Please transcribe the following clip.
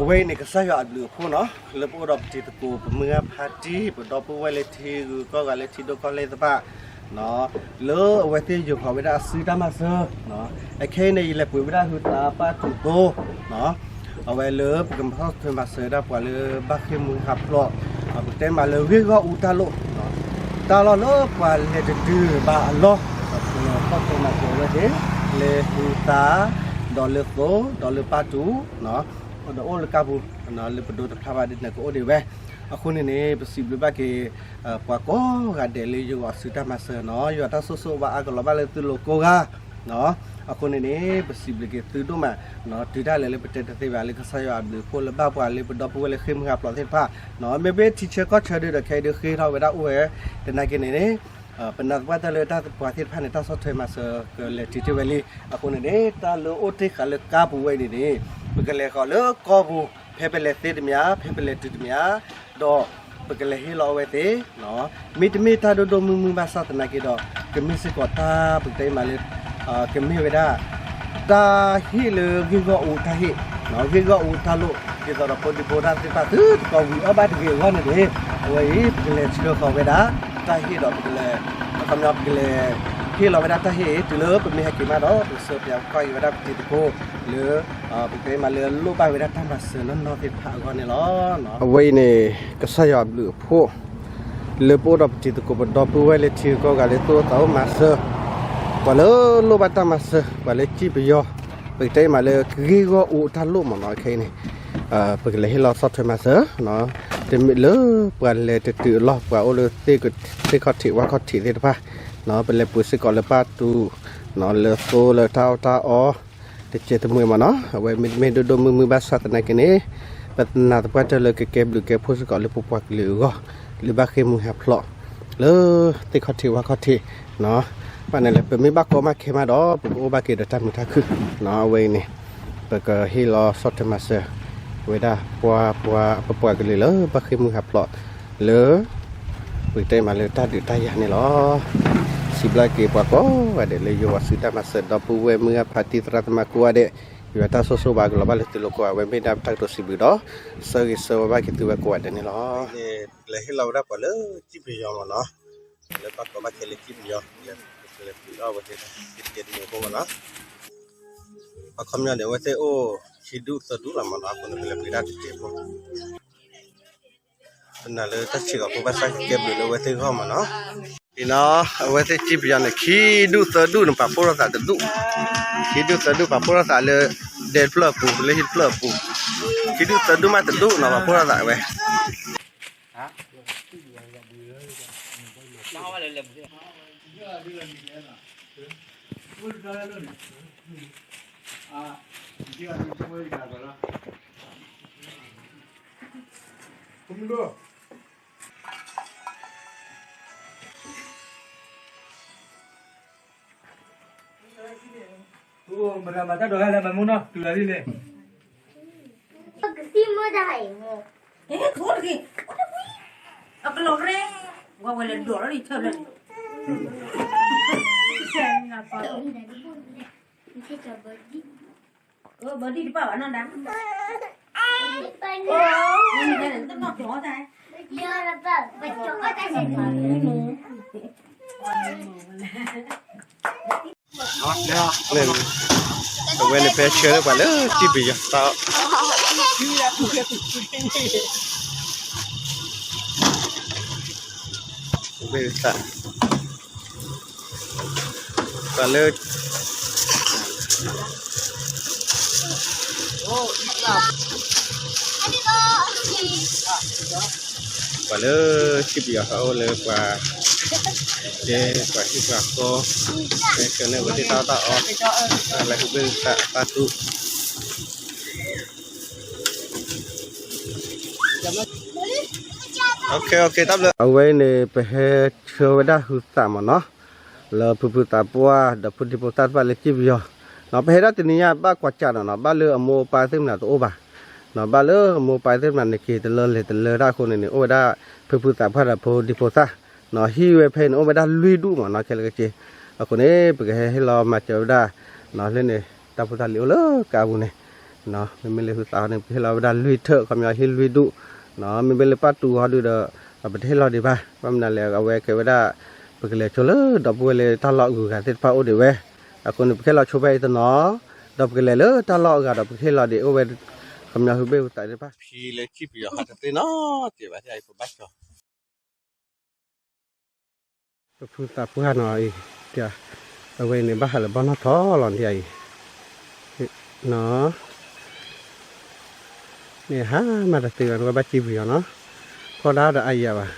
အဝဲအံၤန့ၣ် ကစၢ်ယွၤအဘျုးအဖှိၣ်နီၤ, လၢပအိၣ်ဒီးပတံၤသကိး ပမုၢ်ဂၢ်ဖါတံၢ် ပဒီပုၢ်ဝဲၢ်လၢထံဂုၤကီၢ်ဂၤလၢထံဒိၣ်ကီၢ်လဲၢ်သ့ၣ်တဖၣ် လၢအဝဲသ့ၣ်ယိၤဃီၤဝဲဒၣ်အစုတၢ်မၤစၢၤ, အခဲအံၤန့ၣ် ယလဲၤပှ့ၤဝဲဒၣ်ဟုသးပၢ်ထူးသိ, အဝဲလၢပကမၤဆီၣ်ထွဲမၤစၢၤဝဲဒၣ်ပှၤလၢဘၣ်ဃ့ၢ်မှံဟးဖျိး, ပတဲမးလၢဂ့ၢ်ဂီၢ်အူတၢ်လိၣ်, တၢ်လီၢ်လၢပှၤလဲၤတတုၤဘၣ်အလီၢ်, ပကလဲၤဆီၣ်ထွဲမၤစၢၤဝဲသ့ၣ် လၢဟုသး, ဒီးလၢသိ, ဒီးလၢပၢ်ထူး, ဒီးအိၣ်လၢကါပူၤ, လၢပဒိတဖျါဘၣ်ဒ်န့ၣ်ကအိၣ်ဒံးဝဲ, အဃိန့ၣ်န့ၣ် ပစံးဘျုးဘၣ်က့ၤ ပှၤကိးဂၤဒဲးလၢယိၤအစုတၢ်မၤစၢၤနီၤ, ယွၤတၢ်ဆိၣ်ဂ့ၤဘၣ်အါကလီၤဘၣ်လၢသုလိၤကိးဂၤ, အဃိန့ၣ်န့ၣ် ပစံးဘျုးက့ၤသုဒိၣ်မး, တုၤဒၣ်လဲာ်လၢပတဲတသ့ဘၣ်လၢကစၢ်ယွၤအဘျုးအဖှိၣ်လၢဘၣ်ပှၤလၢပဒီပုၢ်ဝဲၢ်လၢဃ့ၢ်မှံဟးဖျိးသ့ၣ်တဖၣ်, မ့မ့ၢ်ထံဆၢကီၢ်ဆၢဒုးဒီး ခဲအံၤဒုးဃ့ထီၣ်ဝဲဒၣ်အိၣ်ဝဲ, သနာ်က့န့ၣ်န့ၣ် ပနာ်သပှၢ်တၢၢ်လၢတၢ်ပှၤသ့ၣ်တဖၣ်န့ၣ် တၢ်ဆီၣ်ထွဲမၤစၢၤကလဲၤတုၤတ့ၢ်ဝဲလံ, အဃိန့ၣ်န့ၣ် တၢ်လၢအိၣ်တ့ၢ်ဃာ်လၢကါပူၤဝဲအံၤန့ၣ်န့ၣ် ပကလဲၤဃီၤလၢကီၢ်ပူၤ, ဖဲပလဲၤသ့တမံၤ, ဖဲပလဲၤတုၤတမံၤ, ဒီးပကလဲၤဟ့ၣ်လီၤအဝဲသ့ၣ် မ့တမ့ၢ်တၢ်ဒိၣ်ဒိၣ်မုၢ်မုၢ်ဘၣ်ဆၣ်သနာ်က့ဒီး ကမ့ၢ်စ့ၢ်ကီးတၢ်ပကတဲမးလၢ ကမ့ၢ်ဝဲဒၣ် တၢ်ဟ့ၣ်လၢဂ့ၢ်ဂီၢ်အူတၢ်ဟ့ၣ်, ဂ့ၢ်ဂီၢ်အူတၢ်လိၣ် ဒ်သိးဒီးဖိဒံဖိသၣ်သ့ၣ်တဖၣ်သုတကိးဝံၤအီၣ်ဘၣ်တဂ့ၤအဂီၢ်န့ၣ်န့ၣ်, အဝဲအံၤ ပကလဲၤဆှၢဃီၤဝဲဒၣ် တၢ်ဟ့ၣ်ဒီးပကလဲၤ, အခီပညီပကလဲၤ ဟ့ၣ်လီၤဝဲဒၣ်တၢ်ဟ့ၣ်အံၤ တုၤလၢပမ့ၢ်ဟဲက့ၤမးဒီး ပကဆှၢပၠးကွၢ်က့ၤဝဲဒၣ်ပတံၤသကိး လၢ ပကတဲမးလၢလိၣ်ဘၣ်ဝဲဒၣ်တၢ်မၤစၢၤနီၢ်နီၢ်သ့ၣ်တဖၣ်အဂီၢ်န့ၣ်လီၤ. အဝဲအံၤန့ၣ် ကစၢ်ယွၤအဘျုးအဖှိၣ် လၢပအိၣ်ဒီးပတံၤသကိးပဒီပုၢ်ဝဲၢ်လၢထံဂုၤကီၢ်ဂၤလၢသူၣ်အိၣ်သးအိၣ်မၤစၢၤ ပှၤလၢလိၣ်ဘၣ်တၢ်မၤစၢၤ ပှၤလၢစံၣ်ပယီၤ ပကတဲမးလၢဂ့ၢ်ဂီၢ်အူတၢ်လိၣ်မ့ၢ်နီၤ ခဲအံၤန့ၣ် ပကလဲၤဟ့ၣ်လီၤဆီၣ်ထွဲမၤစၢၤ တမ့ၢ်လၢပှၤလဲၤတတုၤအလီၢ် ပှၤအိၣ်လၢသ့ၣ်ခီၣ်ထံးဝၣ်ခီၣ်ထံးသ့ၣ်တဖၣ် ပလဲၤပှ့ၤစ့ၢ်ကီးလၢပၢ်ထူး လၢသိလၢတၢ်အီၣ်တၢ်အီ တစဲးတမှဲၤမ့ၢ်နီၤ အဝဲမ့တမ့ၢ်ဒိၣ်ဒိၣ်မုၢ်မုၢ်ဘၣ်ဆၣ်သနာ်က့န့ၣ် ပနာ်သပှၢ်တၢၢ်လၢကကဲဘျုးကဲဖှိၣ်စ့ၢ်ကီးလၢပပှၤကလုာ်အဂီၢ် လၢဘၣ်ဃ့ၢ်မှံဟးဖျိး လၢသ့ၣ်ခီၣ်ထံးဝၣ်ခီၣ်ထံး ဘၣ်န့ၣ်လဲၣ် ပမ့ၢ်ဘၣ်ကီဘၣ်ခဲမးဒီး ပကအိၣ်ဘၣ်က့ၤဒီးတၢ်မုာ်တၢ်ခုၣ် အဝဲအံၤန့ၣ် ပကဟ့ၣ်လီၤဆီၣ်ထွဲမၤစၢၤ ဝဲဒၣ်ပှၤပှၤပပှၤကလုာ်လၢဘၣ်ဃ့ၢ်မှံဟးဖျိး လၢ ပကတဲမးလၢတၢ်ဒုးတၢ်ယၤန့ၣ်လီၤ. စံးဘျုးက့ၤပှၤကိးဂၤဒဲးလၢယိၤဝဲစုတၢ်မၤစၢၤ ဒီပုၢ်ဝဲၢ်မုၢ်ဂၢ်ဖါတံၢ်သရၣ်သမါကိးဂၤဒဲး ယွၤတၢ်ဆိၣ်ဂ့ၤဘၣ်ကလီၤဘၣ်လၢသုလိၤကိးဂၤ အဝဲမ့ၢ်ဒၣ်ပတၢ်ကတိၤစံးဘျုးဒီး ဆၢဂ့ၤဆၢဝါဘၣ်က့ၤသုဝဲကိးဂၤဒဲးန့ၣ်လီၤ. လဲၤဟ့ၣ်လီၤဝဲဒၣ်ပှၤလၢစံၣ်ပယီၤမ့ၢ်နီၤ လၢဘၣ်ကီဘၣ်ခဲလၢစံၣ်ပယီၤ လဲၤပှ့ၤအီၣ်ဝဲသ့ၣ်တစဲးတမှဲၤဖိမ့ၢ်နီၤ အခီပညီန့ၣ် အဝဲသ့ၣ်အိၣ်ခံဒူၣ်သၢဒူၣ်လီၤမ့ၢ်နီၤ အဃိန့ၣ် ပလဲၤပှ့ၤဒၣ်တစဲးဖိ ပနာ်လၢတၢ်ဆံးကီးဖိဘၣ်ဆၣ်ကကဲဘျုးလၢအဝဲသ့ၣ်ဂီၢ်မ့ၢ်နီၤ အံၤနီၤ အဝဲသ့ၣ်စံၣ်ပယီၤန့ၣ် ခံဒူၣ်သၢဒူၣ်န့ၣ် ပာ်ဖှိၣ်ထီၣ်သးတဒူၣ် ခံဒူၣ်သၢဒူၣ်ပာ်ဖှိၣ်ထီၣ်သးလၢ ဒဲတဖျၢၣ်အပူၤ လၢဟံၣ်တဖျၢၣ်အပူၤ ခံဒူၣ်သၢဒူၣ်မးတဒူၣ်နီၤ ပာ်ဖှိၣ်ထီၣ်သးဝဲ မတၤမၤတၢ်ဒိးတၢ်လၢမၤမူနီၤ တုၤလီၤလံန့ၣ် ကသံၣ်မ့ၢ်တၢ်အံၤမ့ၢ် အကလီၤရ့ ဝဲဝဲလဲၤဒိးလီၤလံဆၢဖျၢၣ်န့ၣ် ဘၢဒံတပာ်ဘၣ်နီၢ်ဒၣ် နတနီၢ်ကီၢ်တၢ် အဝဲန့ၣ်ဖဲဆၢလၢပှၤလၢစံၣ်ပယီၤသး ဝဲသး ပှၤလၢ ပှၤလၢစံၣ်ပယီၤသးအိၣ်လၢပှၤ တဲပှၤဟံၣ်ပှၤဃီ တဲဆၢန့ၢ်ဝဲသ့ၣ်တၢ်အီၣ်တၢ်အီ လၢဟူဘ့ၣ်သးပၢ်ထူး အဝဲန့ၣ် ပဟဲဆှၢဝဲဒၣ်ဟုသးမ့ၢ်နီၤ လၢဖုဖုသးပှၢ် ဒီးဖိဒံဖိသၣ်တဖၣ်လၢစံၣ်ပယီၤ ပဟဲဒၣ်တနံၤညါဘၣ်ကွၢ်စးနီၤနီၤ ဘၣ်လၢအမိၢ်အပၢ်သ့ၣ်မနုၤတအိၣ်ဘၣ် ဘၣ်လၢအမိၢ်အပၢ်သ့ၣ်မနုၤန့ၣ် က့ၤတလၢလဲၤတလၢတၢ်အဃိန့ၣ်န့ၣ် အိၣ်ဝဲဒၣ်ဖုဖုသးပှၢ်ဒီးဖိဒံဖိသၣ် ဟံၣ်ဝဲဖဲန့ၣ် အိၣ်ဝဲဒၣ်လွံၢ်ဒူၣ်မ့ၢ်နီၤ ခဲလၢာ်က့ၤ အဃိန့ၣ် ပကဟဲဟ့ၣ်လီၤမၤစၢၤဝဲဒၣ် လၢန့ၣ် တၢ်ဖိတၢ်လံၤအိၣ်လၢကါပူၤန့ၣ် မ့မ့ၢ်လၢဟုသးန့ၣ် ပဟ့ၣ်လီၤဝဲဒၣ်လွံၢ်ထၢၣ် ခီပညီဟ့ၣ်လွံၢ်ဒူၣ်, မ့မ့ၢ်လၢပၣ်တူာ်ဟီဒုဒီး ပတဟ့ၣ်လီၤဒံးဘၣ်, ဘၣ်မနုၤလဲၣ် အဝဲကဲဝဲဒၣ် ပကလဲၤဆိလၢဒီပုၢ်ဝဲၢ်လၢတၢ်လီၢ်အဂုၤအဂၤသ့ၣ်တဖၣ်အိၣ်ဒံးဝဲ, အဃိန့ၣ် ပကဟ့ၣ်လီၤဆိဖဲအံၤတနီၤ, ဒီးပကလဲၤလၢတၢ်လီၢ်အဂၤဒီးပကဟ့ၣ်လီၤဒံးအိၣ်ဝဲ, ခီပညီဟုဘ့ၣ်ဟုသးသ့ၣ်တဖၣ် ဖံလၢခံပယီၤဟးတသ့နီတစဲးဘၣ် ပဘၣ်ကၠီ ပဖုသးပှၢ်နီၤအံၤ, အဝဲအံၤန့ၣ် ဘၣ်ဟးလၢဘီၣ်နီၢ်ထီလီၤဒ်အံၤ, နီၤ, န့ၣ်ဟါမးတသ့ဘၣ် နဝဲဘၣ်ကၠံပယီၤနီၤ, ခီဒါဒီးအါယၤဘၣ်,